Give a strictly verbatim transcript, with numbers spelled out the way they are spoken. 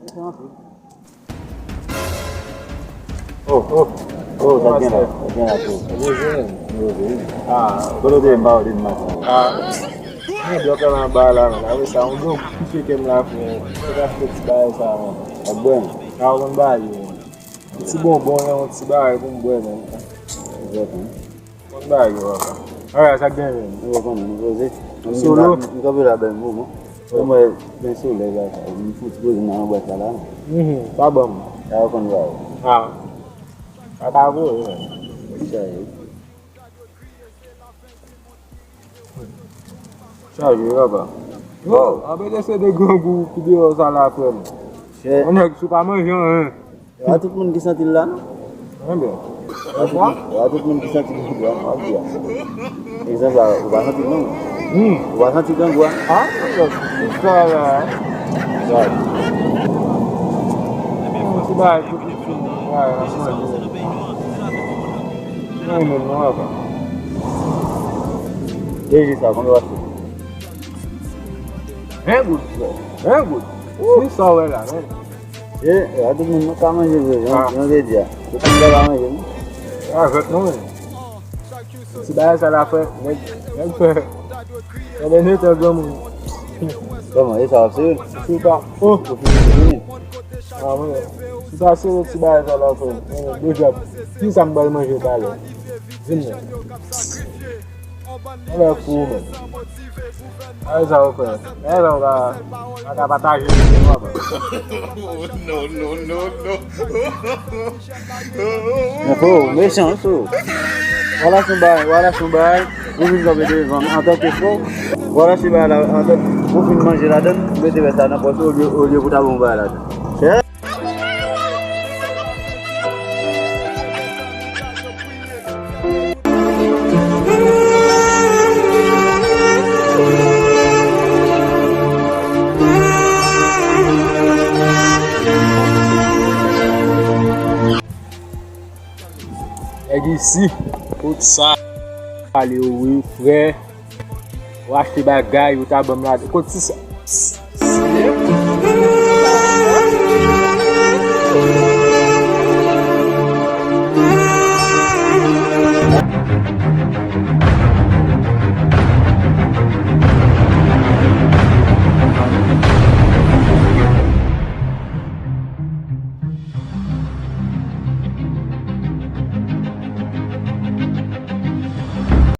Mèsi anpil. Oh, oh, oh, sa gen la, sa gen la tou. Poze. Poze, wi. Ah, kote w te ye m pa wè w depi maten? Ah, mwen blòk la anba la, men apre sa, yon gwo kou pike m la, frè. Mwen te achte ti bagay sa, men. Ap bwè m. Ah, ou konn bagay yo, men. Yon ti bonbon, yon ti bagay pou m bwè, men. Exactement. Konn bagay yo, papa. Alright, sa k genyen? Ou konn, nou poze. Solo? M kanpe la bèl moman. Mwen, ben solèy la, sa. M fouti poze m nan yon bwèt la, la. Mhm, pa ban m. Sa ou konn ba yo. Ah. Sa ta vo, wi. Sa ye. Chaje, papa. Yo, anpil de se de grangou ki deyò sa la, frè m. Yon nèg sou pa manje anyen. A tout moun ki santi l la, non? Ebyen. A tout moun, a tout moun ki santi grangou a, m ap di a. Egzanp la, ou pa santi l non? Hmm. Ou pa santi grangou a? Ah, tout sa la. Gad. Ti bagay tout moun bagay la manje. Non, non, non, apa. Deje sa, konbyen w achte? Ven goud, frè. Ven goud. Si sa w wè la, men. E, e, a tout moun ka manje vre, jan, jan w te di a. Tout moun ka manje, non? Avèk nou, men. Ti bagay sa la fè, nèg, nèg fè. Fè de netan granmoun. Kòman, e sa w ap sere? Sou pa. Oh. Ou fin fini. Ah, mwen. Sou pa sere ti bagay sa la fè. Mwen, deja, ki sa m pral manje talè? Vin la. Ala fou, men. Ala sa ou fè. Ala sa ou ka, pa ka pataje, papa. Non, non, non, non. Men fo, mechan, wi, fo. Wala son bagay, wala son bagay. Ou vin kanpe devan m antanke fo. Wala se bagay la, antan, ou fin manje ladan, ou mete rès la nan pòch ou, olye, olye pou ta bon bagay ladan. Nèg isi, kot sa ale yo, wi, frè. Ou achte bagay, ou ta ban m la. Kot ti sa?